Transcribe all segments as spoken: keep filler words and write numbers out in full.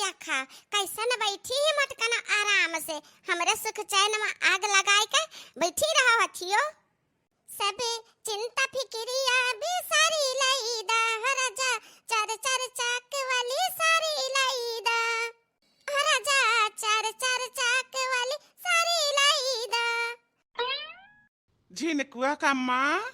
देखा, कैसन बैठी है मटकना आराम से, हमरे सुख चैन मा आग लगाए के बैठी रहा हथियो। सब चिंता फिकिरिया बिसारी लईदा, हो राजा चार चार चाक वाली सारी लईदा, हो राजा चार चार चाक वाली सारी लईदा। झिनकुआ का माँ,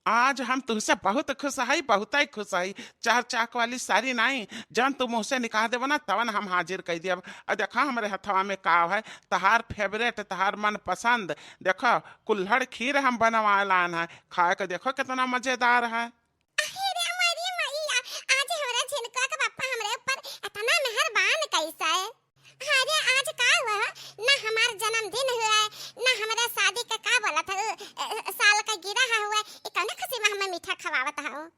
आज हम तुहसे बहुत खुश हई, बहुत ही खुश हई। चार चाक वाली सारी नाई, जौन तू मुँह से निकाह देबा ना, तवन हम हाजिर कइ देब। अ देखा हमरे हथवा में का है, तहार favourite, तहार मनपसंद। देखो, कुल्हड़ खीर हम बनवाए लान है, खाए के देखो कितना मजेदार है। अरे रे मोरी मैया, आज हमरा झिनकुआ के पापा हमरे ऊपर इतना मेहरबान कैसा है। अरे आज का हुआ है? ना हमार जन्मदिन हुआ है, ना हमरे शादी का का बोलत है, अ, अ, साल का गिरा है हुआ है, ये कौने खुशी में हमें मीठा खवावत हो?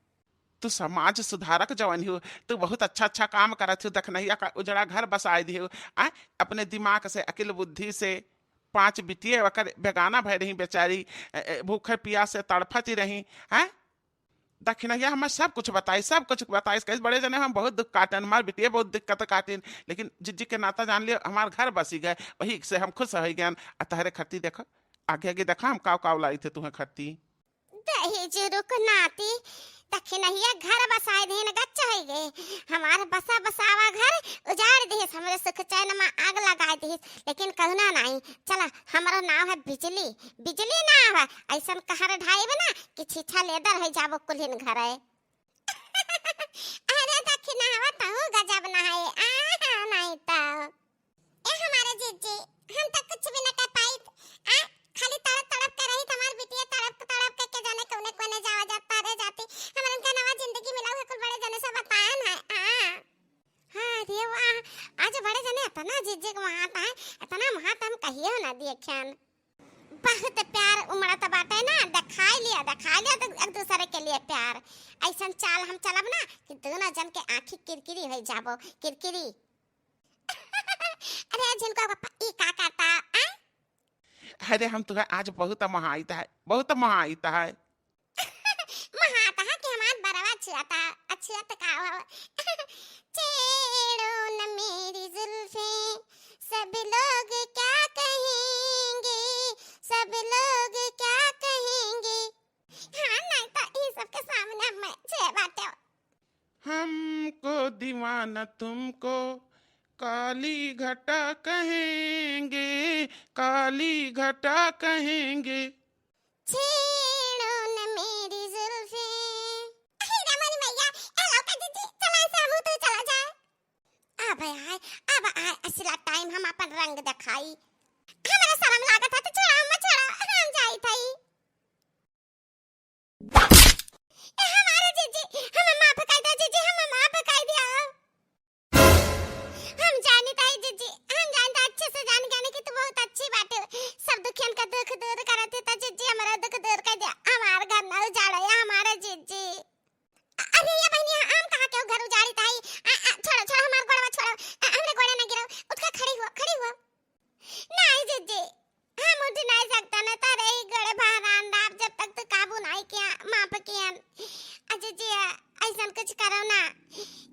तू समाज सुधारक जवन हो, तू बहुत अच्छा अच्छा काम करत हो, दखनहिया का उजड़ा घर बसाए दिहो। आ, अपने दिमाग से, अकिल बुद्धि से, पाँच बिटिये ओकर बेगाना भय रही बेचारी, अ, अ, भूखे पियास से तड़फत ही रही, हैं? दखिनहिया हमें सब कुछ बताई, सब कुछ बताई। कहिस, "बड़े जने हम बहुत दुख काटन, हमार बिटिया बहुत दिक्कत काटिन, लेकिन जिज्जी के नाता जान लियो, हमार घर बसी गए, वही से हम खुश हो गए।" आ तहरे खत्ती देखो, आगे आगे देखा हम काव काव लाई थे तुम्हें खत्ती। दहेज रुक नाती, दखिनहिया घर बसाए देन गच्च होई गए, हमार बसा बसावा घर उजाड़ दिहिस, हमरे सुख चैन मा आग लगाए दिहिस, लेकिन कहना नाई। चला, हमरो नाव है बिजली, बिजली नाव है, ऐसन कहर ढाइब ना कि छीछा लेदर है जाबो कुल्हिन घरे। अरे दखिनहवा तहू गजब ना है, आ, नहीं तो। ए हमारे जिज्जी, हम तो कुछ भी न कर पाइत। आ, खाली तड़प तड़प के रही, हमार बिटिया तड़प तड़प के, के जाने कौने कोने जावा जात, तारे जाती। हमरन का नवा जिंदगी मिला हुआ कुल बड़े जने से बतायन है। आ। हाँ रे वाह, आज बड़े जने इतना जिज्जी के वहाँ है, इतना वहाँ तो हम कहियो ना देखेन। बहुत प्यार उमड़त बाटे ना, दिखाई लिया, दिखाई लिया तो एक दूसरे के लिए प्यार। ऐसन चाल हम चलब ना कि दोनों जन के आँखी किरकिरी हो जाबो, किरकिरी। अरे झिनकुआ पापा, ई का करता, आ? अरे हम तुहे आज बहुत महाइत है, बहुत महाइत है। महात है कि हमार बरवा छियाता, अच्छियत का हो। छेड़ो न मेरी जुल्फें, सब लोग क्या कहेंगे, सब लोग क्या कहेंगे। हाँ, नहीं तो ई सबके सामने मैं छे बाटे। हमको दीवाना तुमको काली घटा कहेंगे, काली घटा कहेंगे। छेड़ो न मेरी जुल्फें। अरे रे मोरी मैया, ए लौका दीदी, चला ऐसे हमहू तू चला जाए। अब आए, अब आए असला time हम अपन रंग दिखाई। हमरा शरम लागत है तो छोड़ा, हम छोड़ा, हम जाई थई। ए हमारे जीजी, हमें माफ कर दो जीजी, हमें माफ कर दिया। हम जानित है जीजी, हम जानता अच्छे से जान गए कि तू बहुत अच्छी बाटे। सब दुखियन का दुख दूर करत है तो जीजी हमारा दुख दूर कर दिया। हमार घर ना उजाड़ो या हमारा जीजी। अ-, अरे या बहनी, हम कहाँ के घर उजाड़ी ताई? आ, आ, छोड़ो, छोड़ो, हमार गोड़वा छोड़ो। आ, हमरे गोड़े ना गिरो। उठ के खड़ी हुआ, खड़ी हुआ। नहीं जीजी, हम उठ नहीं सकता ना, तारे ही गड़े भारान दाब जब तक तू काबू नहीं किया, माफ किया। अ जीजी, ऐसन कुछ करो ना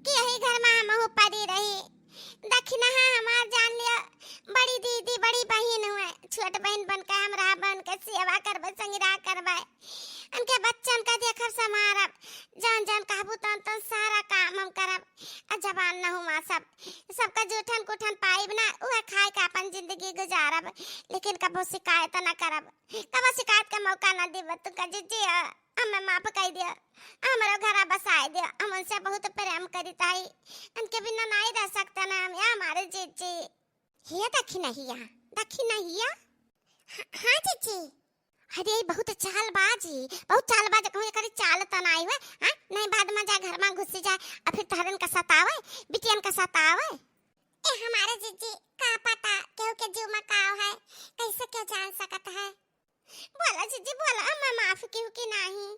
कि यही घर में हम पड़ी रही। दखिनहा हमार जान लिया, बड़ी दीदी, बड़ी बहिन हुए, छोट बहिन बन के हम रहा, बन के सेवा करबे, संगी रहा करबे। उनके बच्चन का देखब, संभारब, जौन जौन कहबू तौन तौन सारा काम हम करब। आ जबान न हुआ सब, सबका जूठन कुठन पाइब ना, उहे खाए के अपन जिंदगी गुजारब, लेकिन कबो शिकायत ना करब, कबो शिकायत का मौका ना देब। तू का जीजी, हमें माफ कर दिया, हमरो घरा बसाए दिया, हम उनसे बहुत प्रेम करित हई, उनके बिना नहीं रह सकता ना हम, या हमारे जीजी। हे दखिनहिया, दखिनहिया। ह-, हाँ जीजी। अरे, बहुत चालबाजी, बहुत चालबाज, कहूँ एकरी चाल त ना आई हुए, हाँ? नहीं, बाद में जाए घर में घुस जाए, और फिर तहरन का सतावे, बिटियन का सतावे। ए, हमारे जीजी, का पता, केहू के जीव में का है, कैसे क्या जान सकत है? बोला जीजी, बोला, मैं माफ केहू की नहीं।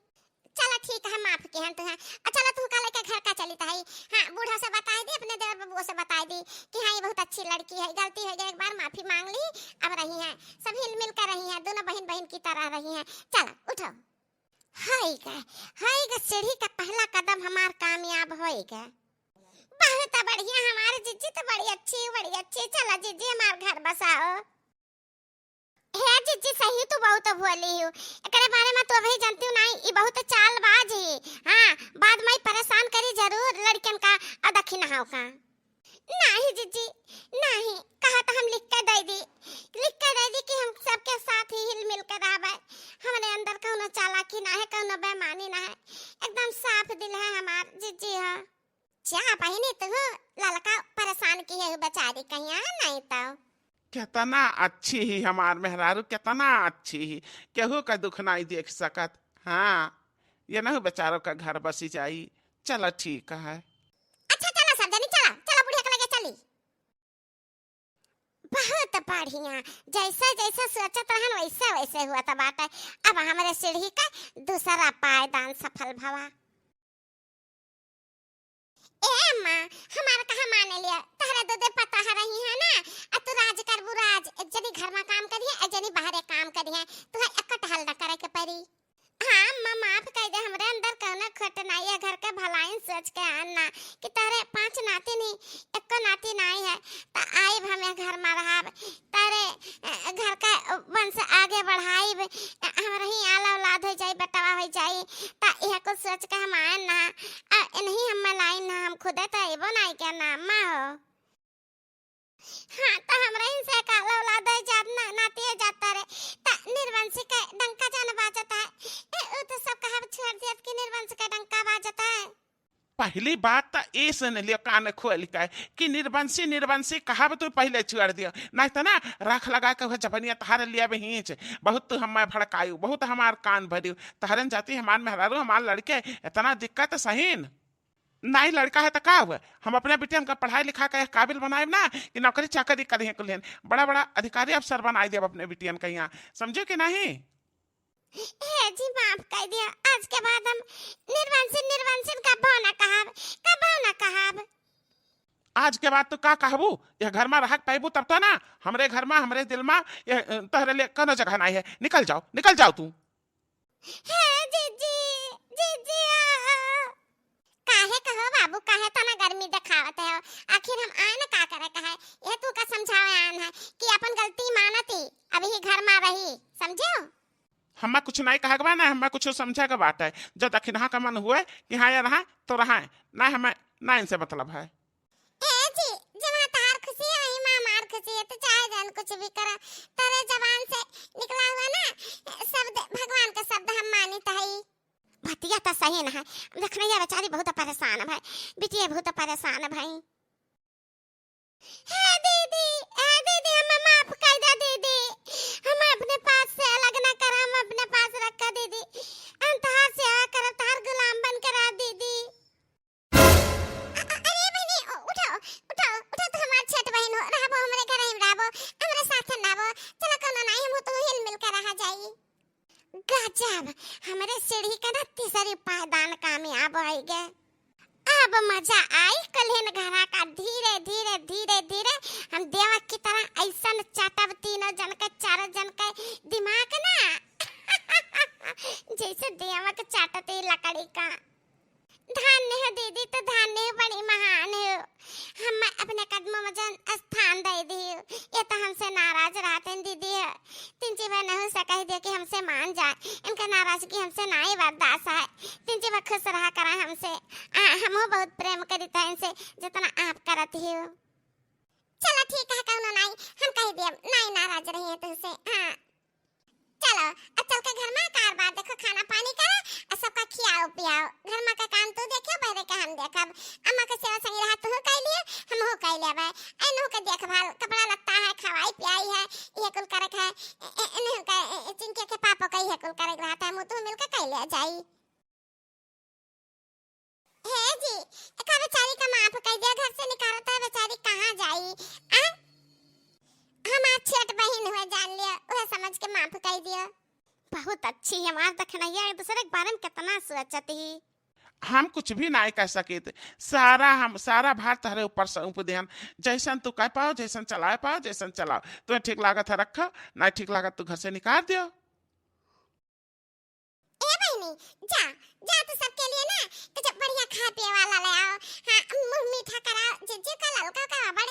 चला ठीक है, माफ की हम तुहें। आ चला तू का लेके घर का चली तहई। हाँ, बूढ़ा से बताई दी, अपने देवर बबुओ से बताई दी कि हाँ, ये बहुत अच्छी लड़की है, गलती हो गई, एक बार माफी मांग ली, अब रही है, सब हिल मिल कर रही है, दोनों बहन बहन की तरह रही है। चला उठो। होई गए, होई गए, सीढ़ी का पहला कदम हमार कामयाब होई गए। बहुत बढ़िया हमारे जीजी, ई तो बड़ी अच्छी, बड़ी अच्छी। चला जिज्जी, हमार घर बसाओ। हे जिज्जी, सही तू बहुत भोली हो। एकरे बारे में तू अभी जानती हो नहीं, ई बहुत चालबाज ही। हाँ, बाद में परेशान करी जरूर लड़कन का और दखिनहा का। नहीं जिज्जी, नहीं, कहा तो हम लिख के दे दी, लिख के दे दी कि हम सबके साथ ही हिल मिल के रहबे। हमरे अंदर कौनो चालाकी ना है, कौनो बेईमानी ना है, एकदम साफ दिल है हमार जिज्जी। हाँ, जा बहिनी, तू ललका परेशान किहे हो बेचारी कहिया, नहीं तो। कितना अच्छी ही हमार मेहरारू, कितना अच्छी ही, केहू का दुख नहीं देख सकत। हाँ, ये नहीं बेचारों का घर बसी जाई। चला ठीक है। अच्छा चला सब जनी, चला, चला बुढ़िया के लगे चली। बहुत बढ़िया, जैसा जैसा सोचत रहन वैसे वैसे हुआ था बाटे। अब हमरे सीढ़ी का दूसरा पायदान सफल भवा। ए अम्मा, हमार कहा माने लिया, तहरा दो दे पता है रही है ना, आ तू राज करबू राज, एक जनी घर में काम करिहे, एक जनी बाहरे काम करिहे, तुहे एक टहल न करे के पड़ी। हाँ अम्मा, माफ कर दे, हमरे अंदर कौनो खोट नाई है, घर के भलाइन सोच के आन ना, कि तहरे पांच नाती नहीं, एको नाती नाई है, त आइब हमें घर में रहब, तहरे, अ, घर का वंश आगे बढ़ाइब, अ, हमरे ही आला औलाद हो जाई, बेटवा हो जाई, त यह कुछ सोच के हम आए ना, आ इन्हीं हम लाइन ना, हम खुदे त अइबो नाई के ना, अम्मा हो। हाँ, त हमरा इनसे काला औलाद है, जात ना, नाती है, जाता रे। त निर्वंशी के डंका जान बाजत है। ए, उ तो सब कहाब छोड़ दियत कि निर्वंश के डंका बाजत है। पहली बात त ए सुन लियो कान खोल के कि निर्वंशी, निर्वंशी कहाब तू पहले छोड़ दियो। नहीं त ना, राख लगा के वह जबनिया तहार लिया बहीच। बहुत तू हमें भड़कायु, बहुत हमार कान भरियु। तहरन जाती हमार मेहरारू, हमार लड़के, इतना दिक्कत सहीन। नाई लड़का है त का हुआ? हम अपने बिटियन का पढ़ाई लिखा के काबिल बनाएब ना कि नौकरी चाकरी करिहें कुल्हिन, बड़ा बड़ा अधिकारी अफसर बनाई देब अपने बिटियन का यहाँ, समझो कि नहीं? हे जी, माफ कर दिया, आज के बाद हम निर्वांसिन, निर्वांसिन कबो ना कहब, कबो ना कहब। आज के बाद तू का कहबू? यह घर में रहक पाइबू तब तो ना, हमरे घर में, हमरे दिल में, यह, अ, तहरे लिए कोनो जगह नहीं है। निकल जाओ, निकल जाओ तू। हे जीजी, जीजी, आ। काहे कहो बाबू, काहे तना गर्मी देखावत है? आखिर हम आए न का करे कहे? यह तू का समझावे आन है कि अपन गलती मानती, अभी ही घर में रही, समझो? हम्मा कुछ नहीं कहा के बा ना, हम्मा कुछ समझा के बात है। जो दखिनहा का मन हुए कि हाँ या रहा तो रहा, ना हमें ना इनसे मतलब है। ए जी, जहाँ तहार खुशी है, वहीं माँ हमार खुशी है, तो चाहे जन कुछ भी करा, तेरे जबान से निकला हुआ ना शब्द, भगवान का शब्द हम मानित हई। बतिया तो सही न है, लखनैया बेचारी बहुत परेशान है, बिटिया बहुत परेशान है भाई। हे दीदी, हे दीदी, हमें माफ कर दे दीदी, हमें अपने पास से अलग ना कर, हम अपने पास रखा दीदी, हम तहार सेवा करब, तहार गुलाम बन के रह दीदी। अ-, अ-, अरे बहिनी, उ-, उठाओ, उठाओ, उठाओ तो हमार छोट बहिन हो, रहबो हमरे घर ही रहबो, हमरे साथ रहबो। चलो कोनो नाई, हम तो हिल मिल के रहा जाई। गजब, हमरे सीढ़ी के ना तीसरी पायदान कामयाब होई गे। अब मजा आई, कल्हिन घरा का धीरे, धीरे, धीरे, धीरे हम देवक की तरह ऐसन चाटब तीनों जन के, चारों जन के दिमाग ना। जैसे देवक चाटती लकड़ी का। धन्य हो दीदी, तो धन्य हो, बड़ी महान हो। हम अपने कदमों में जन स्थान दे दियो, ये तो हमसे नाराज रहते हैं दीदी हो। तिनची भर नहीं हो सका है दे कि हमसे मान जाए, इनका नाराजगी हमसे नहीं बर्दाश्त है। तिनची भर खुश रहा करा हमसे, आ, हम बहुत प्रेम करित है इनसे, जितना आप करत ही हो। चलो ठीक है, कौनो नाई, हम कह दिए, नाई नाराज रही है तुमसे। हाँ। चलो, अब चल के घर में कारबार देखो, खाना पानी करो और सबका खियाओ पियाओ। घर में का काम तू देखियो, बहरे के हम देखब। अम्मा के सेवा संगी रहा तू कह लिए, हम हो कह लेबे। एनहु के देखभाल, कपड़ा लत्ता है, खवाई पियाई है, ये कुल करे के है। ए-, ए-, एनहु के, ए-, ए-, चिंकी के पापा का ये कुल करे के रहता है, मुँह तू मिल के कह ले जाई। हे जी, एका बेचारी का माफ कर दिया, घर से निकालता है, बेचारी कहाँ जाई? आ? हमार छोट बहिन हुए जान लिया, उहे समझ के माफ कर दिया। बहुत अच्छी है हमार दखनैया, एक दूसरे के बारे में कितना सोचत ही। हम कुछ भी नाई कह सकित, सारा हम, सारा भार तहरे ऊपर सौंप देहन। जैसन तू कह पाओ, जैसन चलाए पाओ, जैसन चलाओ। तुम्हें ठीक लागत है रखो, नाई ठीक लागत तू घर से निकाल दियो। ए बहिनी, जा, जा तू सबके लिए ना कुछ बढ़िया खाए पिए वाला ले आओ। हाँ, मुँह मीठा कराओ। जिज्जू का ललका का बड़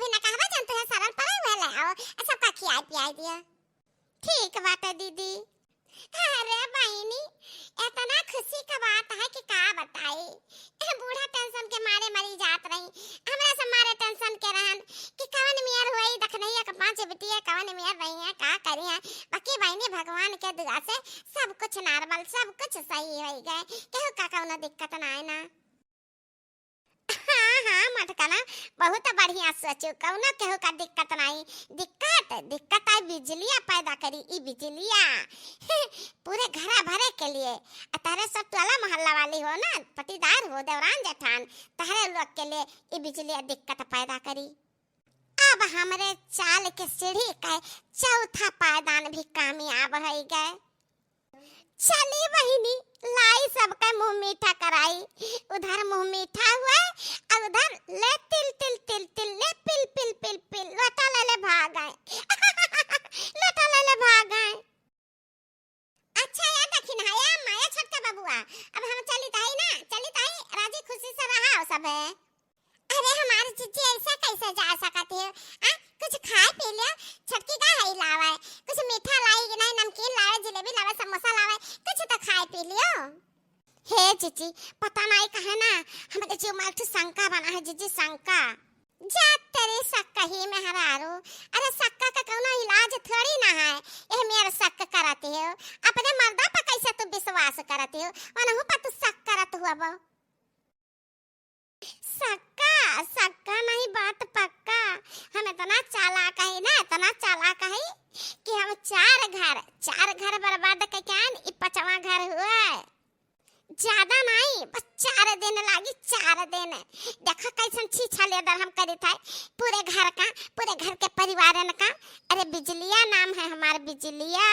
ना कहबा जौन तुहे सरन पड़े उहे ले आओ, आ सबका खियाई पियाई दिया। ठीक बाटे दीदी। अरे बहिनी, एतना खुशी का बात है कि का बताई। ए बूढ़ा tension के मारे मरी जात रही। हमरा से मारे tension के रहन कि कवन मेर होई, दखनहिया के पांच बिटिया कवन मेर रही हैं, का करी हैं। बाकी बहिनी, भगवान के दुआ से सब कुछ normal, सब कुछ सही होई गए, केहू का कौनो दिक्कत ना है ना। हाँ, हाँ, मटकना, बहुत बढ़िया सोचू, कौनो केहू का दिक्कत नाई। दिक्कत, दिक्कत आई बिजलिया पैदा करी, ई बिजलिया। पूरे घरा भरे के लिए। आ तहरे सब टोला मोहल्ला वाली हो ना, पटीदार हो, देवरान जेठान, तहरे लोग के लिए ई बिजलिया दिक्कत पैदा करी। अब हमरे चाल के सीढ़ी के चौथा पायदान भी कामयाब होई गए। चली बहिनी, लाई सबके मुँह मीठा कराई। उधर मुँह मीठा हुआ और उधर ले तिल तिल तिल तिल, ले पिल पिल पिल पिल, लोटा ले ले भाग आए। लोटा ले ले भाग आए। अच्छा या दखिनहा, या माया छोटका बबुआ, अब हम चली ताई ना, चली ताई, राजी खुशी से रहा सब है। अरे हमार जीजी, ऐसा कैसे जा सकत हो? आ, कुछ खाए पी लियो, छोटकी का है लावे, कुछ मीठा लाई कि नहीं, नमकीन लावे, जिलेबी लावे, समोसा लावे, कुछ तो खाए पी लियो। हे जीजी, पता नहीं कहे ना, हमरे जीव में एक ठो शंका बना है जीजी, शंका। जा तेरी शक्का ही मेहरारू, अरे शक्का का कौनो इलाज थोड़ी ना है, एह मेर शक करत हो, अपने मर्दा पर कैसे तू विश्वास करत हो, वनहु पर तू शक करत हुआ बा। शक्का, शक्का नहीं, बात पक्का। हम इतना चालाक है ना, इतना चालाक है कि हम चार घर, चार घर बर्बाद करके आन, ई पचवा घर हुआ है। ज्यादा नहीं, बस चार दिन लागी, चार दिन। देखा कैसन छीछा लेदर हम करी था पूरे घर का, पूरे घर के परिवारन का। अरे बिजलिया नाम है हमार, बिजलिया।